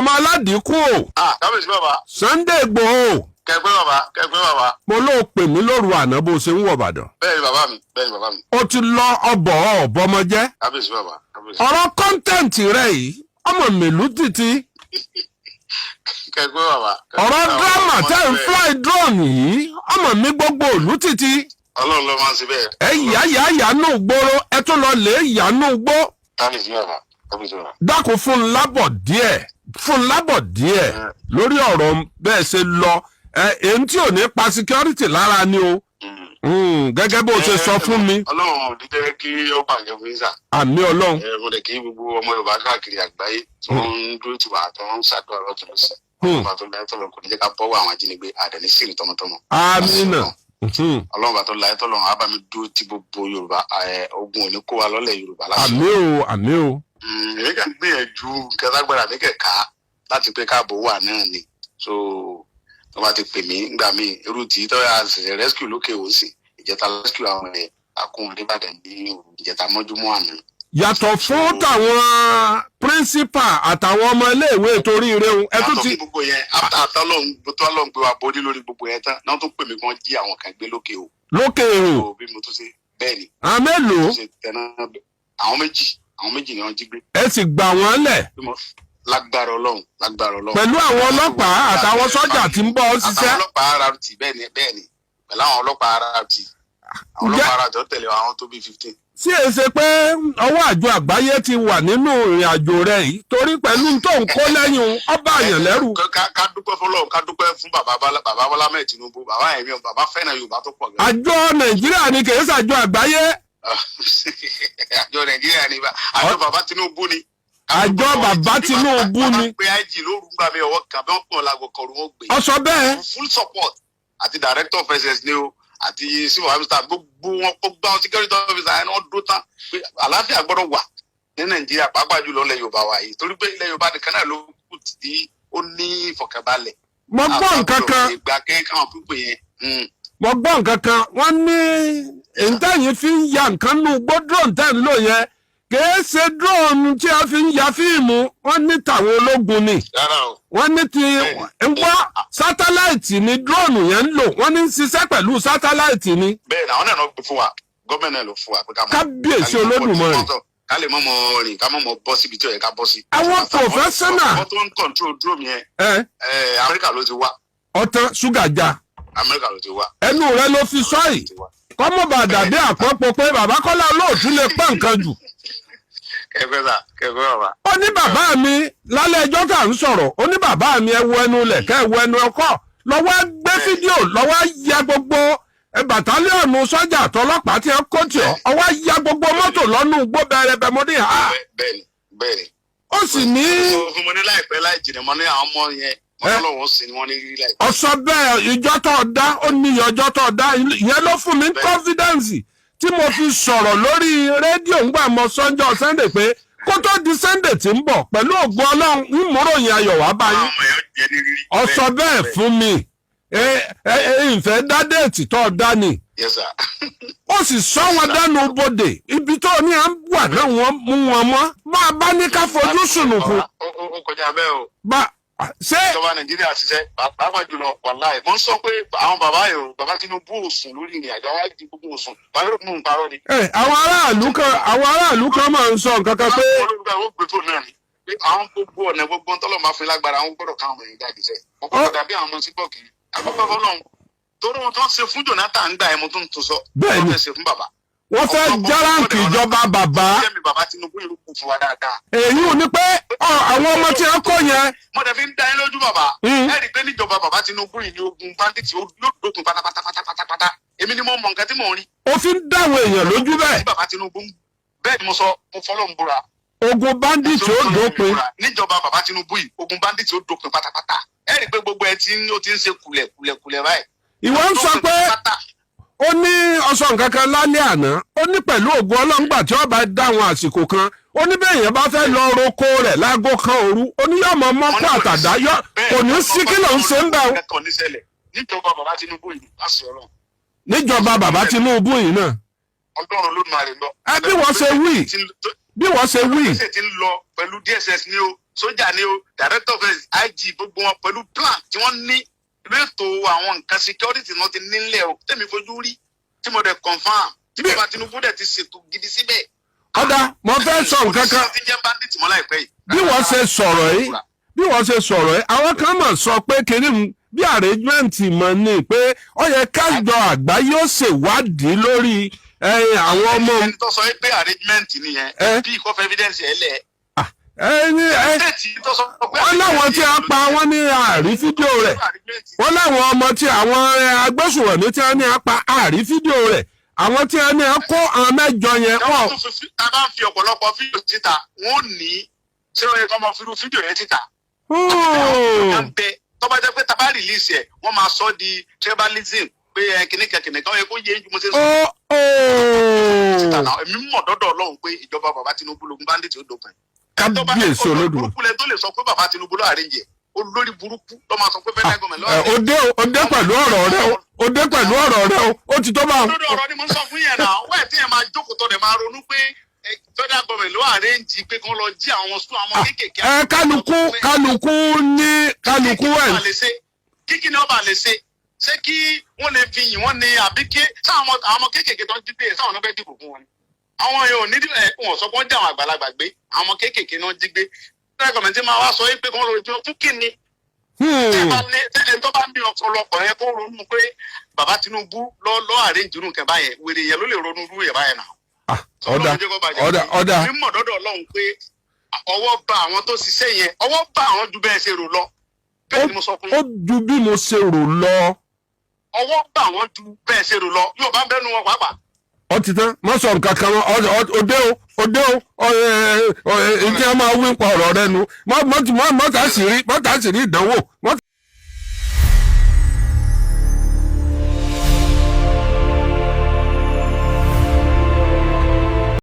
Ọmọ aládìíkù o. Ah, kábíyèsí bàbá. Sunday Igboho. Kẹgbẹ́ bàbá, kẹgbẹ́ bàbá. Mo ló pè mí lóru àná bó ṣe ń wọ̀ Ìbàdàn. Bẹ́ẹ̀ ni bàbá mi, bẹ́ẹ̀ ni bàbá mi. Ó ti lọ ọbọ̀ ọ̀bọ̀mọjẹ́. Kábíyèsí bàbá, kábíyèsí. Ọ̀rọ̀ content rẹ̀ yìí ọmọ mèlú títí. Kẹgbẹ́ bàbá. Ọ̀rọ̀ drama tẹ́ ń fly drone yìí ọmọ mi gbogbo òlú títí. Ọlọ́run ló máa ń ṣe bẹ́ẹ̀. Ẹ yá yá yánú gbòòrò, ẹ tún lọ lè yánú gbó. Kábíyèsí bàbá, kábíyèsí bàbá. Dákun, fún un lábọ̀ díẹ̀, fún un lábọ̀ díẹ̀ lórí ọ̀rọ̀ bẹ́ẹ̀ ṣe lọ ẹ, èyí tí ò ní pa security lára ni o. Gẹ́gẹ́ bó ṣe sọ fún mi. Ọlọ́run ò ní jẹ́ kí ó bàjẹ́ fún yín sà. Àmín Ọlọ́run. Ẹ mo dẹ̀ kí gbogbo ọmọ Yorùbá káàkiri àgbáyé tí wọ́n ń dúró tì wá, tí wọ́n ń ṣàdúrà lọ́tún lọ́sì. Ọlọ́run tó láyé tọ́lọ́run kò ní jẹ́ ká bọ́wọ́ àwọn ajínigbé àdẹ̀ní sírì tọmọtọmọ. Amínà. Ọlọ́run bá tó láyé tọ́lọ́run á bá mi dúró ti gbogbo Yorùbá, ogun ò ní kó wa lọ́lẹ̀ Yorùbá láti. Àmín o, àmín o. Èmi kàn gbìyànjú nǹkan tágbára mi kẹ̀ ká láti pé káàbò wà náà ni. So wọ́n bá ti pè mí ńgbà míì, irú tí tọ́yà ṣẹ̀ṣẹ̀ rescue lókè òsì ìjẹta, rescue àwọn ẹ̀ akún nìbàdàn ní ìjẹta mọ́júmọ́ àná. Yàtọ̀ fún tàwọn principal àtàwọn ọmọ iléèwé torí ire ẹ tún yàtọ̀ ti fún gbogbo yẹn, after àtọ́lọ́hún tó lọ́n gbé wa borí lórí gbogbo yẹn tán náà, tó pè mí kí wọ́n jí àwọn kan gbé lókè o. Lókè o. So bí mo tún ṣe bẹ́ẹ̀ ni. Àwọn mélòó? Mo ṣe tẹná àwọn méjì, àwọn méjì ni wọ́n jí gbé. Ẹ sì gbà wọ́n lẹ̀? Bí mo lágbára Ọlọ́run, lágbára Ọlọ́run. Pẹ̀lú àwọn ọlọ́pàá àtàwọn sọ́jà tí ń bọ́ ọ ṣiṣẹ́. Àtàwọn ọlọ́pàá RRT, bẹ́ẹ̀ ni, bẹ́ẹ̀ ni, pẹ̀lú àwọn ọlọ́pàá RRT, àwọn ọlọ́pàá RRT tó tẹ̀lé àwọn tó bí 15. Sí è ṣe pé ọwọ́ àjọ àgbáyé ti wà nínú ìrìn àjò rẹ yìí, torí pẹ̀lú tó ń kó lẹ́yìn ọba àyàn lẹ́rù? Ká dúpẹ́ fọlọ́run, ká dúpẹ́ fún bàbá bàbá Bọ́lá mẹ́ẹ̀ Tinubu, bàbá ẹ̀mí, bàbá fẹ́ràn Yorùbá tó pọ̀ gan. Àjọ Nàìjíríà ni, kì í ṣàjọ àgbáyé. Àjọ Nàìjíríà ni, àjọ bàbá Tinubu ni. Àjọ bàbá Tinubu ni. Bàbá pé IG lóru gbà mí, ọwọ́ kan bí wọ́n pọ̀ lágbo kọ̀ọ̀rù wọn gbé. Ọsọ bẹ́ẹ̀. Full support àti director of SS ni o, àti civil officer, gbogbo wọn, gbogbo àwọn security officer yẹn, wọ́n dúró tán pé àlàáfíà gbọ́dọ̀ wà ní Nàìjíríà, pàápàá jùlọ ilẹ̀ Yorùbá wa yìí, torí pé ilẹ̀ Yorùbá nìkan náà ló kù tí ó ní ìfọ̀kànbalẹ̀. Mo gbọ́ nǹkan kan. Ìgbà kẹ́kẹ́ káwọn pípé yẹn. Mo gbọ́ nǹkan kan, wọ́n ní ìtẹ̀yìn fi ń ya nǹkan nù gbó, drone tẹ̀ ń lò yẹn kìí ṣe drone tí a fi ń ya fíìmù, wọ́n ní tàwọn ológun ni. Rárá o. Wọ́n ní ti ń gbọ́ satellite ni drone yẹn ń lò, wọ́n ní ń ṣiṣẹ́ pẹ̀lú satellite ni. Bẹ́ẹ̀ ni, àwọn náà ló gbé fún wa, gómìnà náà ló fún wa pé ká mọ̀. Kábíyèsí Olódùmarè. Ká lè mọ̀ mọ̀ rìn, ká mọ̀ mọ̀ bọ́ síbi tí ó yẹ ká bọ́ sí. Àwọn professional. Àwọn tó ń control drone yẹn, ẹ Amẹ́ríkà ló ti wá. Ọtán ṣúgà já. Amẹ́ríkà ló ti wá. Ẹnu rẹ ló fi sọ yìí, kọ́mọ̀ bá dàbí àpọ́pọ́ pé bàbá Kọ́lá Olóòtú lè pọ́n nǹkan jù. Kẹfẹ́ sà, kẹfẹ́ bàbá. Ó ní bàbá mi lálẹ́ ẹjọ́ tá à ń sọ̀rọ̀, ó ní bàbá mi, ẹ wo ẹnu lẹ̀ kẹ́ ẹ wo ẹnu ọkọ̀ lọ́wọ́, gbé fídíò lọ́wọ́, ya gbogbo battalion sọ́jà àtọlọ́pàá tí ẹ kó tì ọ́, ọwọ́ ya gbogbo mọ́tò lọ́nù gbó bẹ̀rẹ̀ mo ní ha. Bẹ́ẹ̀ni, bẹ́ẹ̀ni. Ó sì ní. Fún mo ní láìpẹ́ láì jìnnà, mo ní àwọn ọmọ yẹn wọ́n lọ́wọ́ sí ni wọ́n ní rí láìpẹ́. Ọ̀sọ́ bẹ́ẹ̀, ìjọ tó dá ó ní ọjọ́ tó dá ìyẹn ló fún mi ní confidence tí mo fi sọ̀rọ̀ lórí rédíò ńgbà mọ sọ́njọ́ Sunday pé kó tó di Sunday tí ń bọ̀, pẹ̀lú ògo Ọlọ́run, ń múròyìn ayọ̀ wá báyìí. Àwọn ọmọ yẹn jẹ́ ní rírí. Ọ̀sọ́ bẹ́ẹ̀ fún mi, ẹ ẹ ìfẹ́ dá date tó dá ni. Yes sir. Ó sì sọ wọn dẹnu bodè, ibi tó ní à ń wà náà, wọ́n mú wọn mọ́ bá a bá ní ká fojú sùnùkùn. Ó kọjá bẹ́ẹ̀ o. Bá ṣé. Ìjọba Nàìjíríà ṣiṣẹ́, pàápàá jùlọ, wàláì, mo ń sọ pé àwọn bàbá yìí o, bàbá Tinubu ò sùn lórí ìrìn àjò, àwọn àti gbogbo ò sùn, bàbá yóò mú un parọ́ ni. Ẹ àwọn aráàlú kan máa ń sọ nǹkan kan pé. Olùkọ́ àwọn gbé fóònù náà ni pé àwọn gbogbo ọ̀nà gbogbo ntọ́lọ́ máa fi lágbára, àwọn gbọ́dọ̀ káwọn èèyàn jáde sẹ́, wọ́n kọ́ dàbí àwọn ọmọ síbọ̀kì àkọ́kọ́ fọlọ́run, torí wọn tó ń ṣe fún Jonathan gbà ẹ̀, mo tún tún sọ. Bẹ́ẹ̀ni. Wọ́n fẹ́ ṣe fún bàbá. Wọ́n fẹ́ járáǹkì ìjọba bàbá. Jẹ́mi bàbá Tinubu yìí kù fún wa dáadáa. Èyí ò ní pé àwọn ọmọ tí wọ́n kọ́ yẹn. Mo dẹ̀ fi ń da yín lójú bàbá. Ẹ rí i pé níjọba bàbá Tinubu yìí ní ogun bandits yóò dókun pátápátá pátápátá. Èmi ni mo mọ nǹkan tí mò ń rí. Ó fi ń dáwọn èèyàn lójú bẹ́ẹ̀. Tí bàbá Tinubu bẹ́ẹ̀ ni mo sọ, mo fọlọ́ ń búra. Ogun bandits ó dópin. Níjọba bàbá Tinubu yìí, ogun bandits ó dópin pátápátá. Ẹ rí i pé gbogbo ẹ ti ń ó ti ń ṣe kulẹ̀ kulẹ̀ kulẹ̀ báyìí. Ìwọ ń sọ pé ó ní ọsọ nǹkan kan lálẹ́ àná, ó ní pẹ̀lú ògùn ọlọ́ngbà tí ó bá dáwọn àsìkò kan, ó ní bẹ́ẹ̀ yẹn bá fẹ́ lọ roko rẹ̀ láago 1 òru, ó ní yọ̀ọ́ mọ mọ́kọ́ àtàdá yọ, kò ní sí kí ló ń ṣe ń bẹ̀ o. Níjọba bàbá Tinubu yìí, láti Ọlọ́run. Níjọba bàbá Tinubu yìí náà. Ọlọ́run ló máa rè lọ. Ẹ bí wọ́n ṣe wí, bí wọ́n ṣe wí. Ṣe ti ń lọ pẹ̀lú DSS ní o, Sójà ni o, director of IG, gbogbo wọn pẹ̀lú plan tí wọ́n ní lẹ́tọ̀ àwọn nǹkan security náà ti nílẹ̀ o, tẹ̀mí fojú rí, tí mo dẹ̀ confirm, tí bàbá Tinubu dẹ̀ ti ṣètò gidi síbẹ̀. Ó dáa, mo fẹ́ sọ nǹkan kan. Tí ń jẹ́ bandit mọ́ láìpẹ́ yìí. Bí wọ́n ṣe sọ̀rọ̀ yìí, àwọn kan mọ̀ sọ pé kínní mu bí arrangement mọ̀ ni pé ó yẹ kájọ àgbáyé ó ṣèwádìí lórí àwọn ọmọ. Ẹni tó sọ pé arrangement nìyẹn, bí kò fẹ́ evidence ẹ̀ lẹ̀. Ẹni ẹ State tó sọ pé wọ́n láwọn tí a pa wọ́n ní àrí fídíò rẹ̀. Wọ́n láwọn ọmọ tí àwọn agbésùnmọ̀mí tí wọ́n ní a pa, àrí fídíò rẹ̀. Àwọn tí wọ́n ní a kó, àwọn mẹ́jọ yẹn Táwọn wọ́n. tún fi, tá a bá ń fi ọ̀pọ̀lọpọ̀ fídíò síta, wọ́n ní ṣé ó yẹ kó máa fi irú fídíò yẹn síta. Kan bẹ tó bá jẹ́ pé tá a bá release ẹ̀, wọ́n máa sọ di tribalism pé ẹ kìnnìkan kìnnìkan. Ó yẹ kó yé ju mo ṣe sọ síta náà. Èmi mọ̀ dọ́dọ̀ Ọlọ́run pé ìjọba bàbá Tinubu lógun bandit ó dópin. Kábíyèsí Olódùmarè. Burúkú lẹ tó lè sọ pé bàbá Tinubu ló arrange ẹ̀. Olórí burúkú ló máa sọ pé federal government ló arrange. Òde òde pẹ̀lú ọ̀rọ̀ rẹ o, òde pẹ̀lú ọ̀rọ̀ rẹ o, ó ti tó bá. Lórí ọ̀rọ̀ ni mo ń sọ fún yẹn náà. Wẹ́ẹ̀ tí yẹn máa jókòó tọ́ dẹ̀ máa ronú pé federal government ló arrange pé kán lọ jí àwọn school, àwọn kéékèèké. Ẹ kálukú ní kálukú ẹ. Kíkí ni ọba lè ṣe? Ṣé kí wọ́n lè fi yìn wọ́n ní, àbí kí sáwọn àwọn ọmọ kéékèèké tó ń jí gbé sáwọn náà fẹ́ dìbò fún wọn ni? Àwọn yẹn ò ní ẹ, wọn sọ pé wọ́n jẹ́ àwọn àgbàlagbà gbé, àwọn ọmọ kéékèèké náà jí gbé. Federal government máa wá sọ pé kán lọ jọ fún kíni? Tẹ́ bá ní ẹni tó bá ń bí ọ̀pọ̀lọpọ̀ yẹn kó ronú pé bàbá Tinubu lọ arrange irú nǹkan báyẹn, wèrè yẹn ló lè ronú irú yẹn báyẹn náà. Ó dáa, ó dáa, ó dáa. Mímọ̀ dọ́dọ̀ Ọlọ́run pé ọwọ́ bá àwọn tó ṣiṣẹ́ yẹn, ọwọ́ bá àwọn ju bẹ́ẹ̀ ṣe rò lọ. Bẹ́ẹ̀ ni mo sọ fún Ó yín. ju bí mo ṣe rò lọ. Ọwọ́ bá àwọn ju bẹ́ẹ̀ ṣe rò lọ, yóò bá ń bẹ́nu wọn pàápàá. Ó ti tán, má sọ nǹkan kan mọ́. Òde o, òde o, ẹ ẹ tí a máa wí pa ọ̀rọ̀ rẹ nu. Mọ́ tà sí rí ìdánwò.